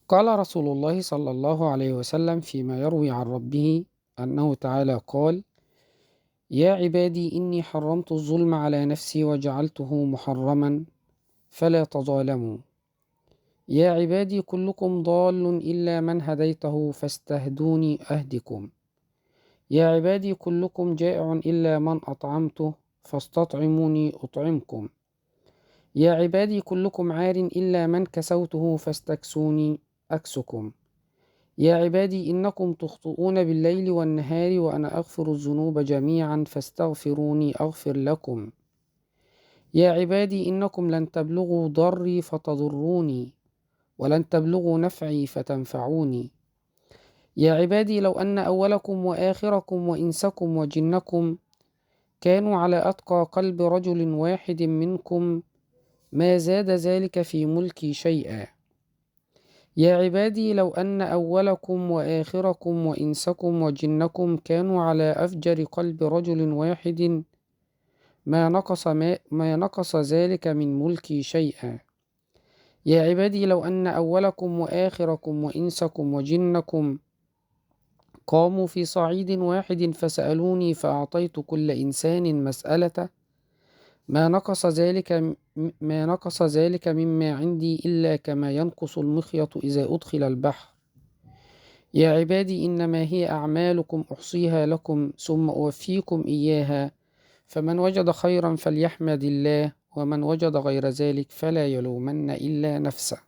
قال رسول الله صلى الله عليه وسلم فيما يروي عن ربه أنه تعالى قال: يا عبادي إني حرمت الظلم على نفسي وجعلته محرما فلا تظالموا. يا عبادي كلكم ضال إلا من هديته فاستهدوني أهدكم. يا عبادي كلكم جائع إلا من أطعمته فاستطعموني أطعمكم. يا عبادي كلكم عار إلا من كسوته فاستكسوني أكسكم. يا عبادي إنكم تخطئون بالليل والنهار وأنا أغفر الذنوب جميعا فاستغفروني أغفر لكم. يا عبادي إنكم لن تبلغوا ضري فتضروني ولن تبلغوا نفعي فتنفعوني. يا عبادي لو أن أولكم وآخركم وإنسكم وجنكم كانوا على أتقى قلب رجل واحد منكم ما زاد ذلك في ملكي شيئا. يا عبادي لو أن أولكم وآخركم وإنسكم وجنكم كانوا على أفجر قلب رجل واحد ما نقص ذلك من ملكي شيئا. يا عبادي لو أن أولكم وآخركم وإنسكم وجنكم قاموا في صعيد واحد فسألوني فأعطيت كل إنسان مسألة ما نقص ذلك مما عندي إلا كما ينقص المخيط إذا أدخل البحر. يا عبادي إنما هي أعمالكم أحصيها لكم ثم أوفيكم إياها، فمن وجد خيرا فليحمد الله ومن وجد غير ذلك فلا يلومن إلا نفسه.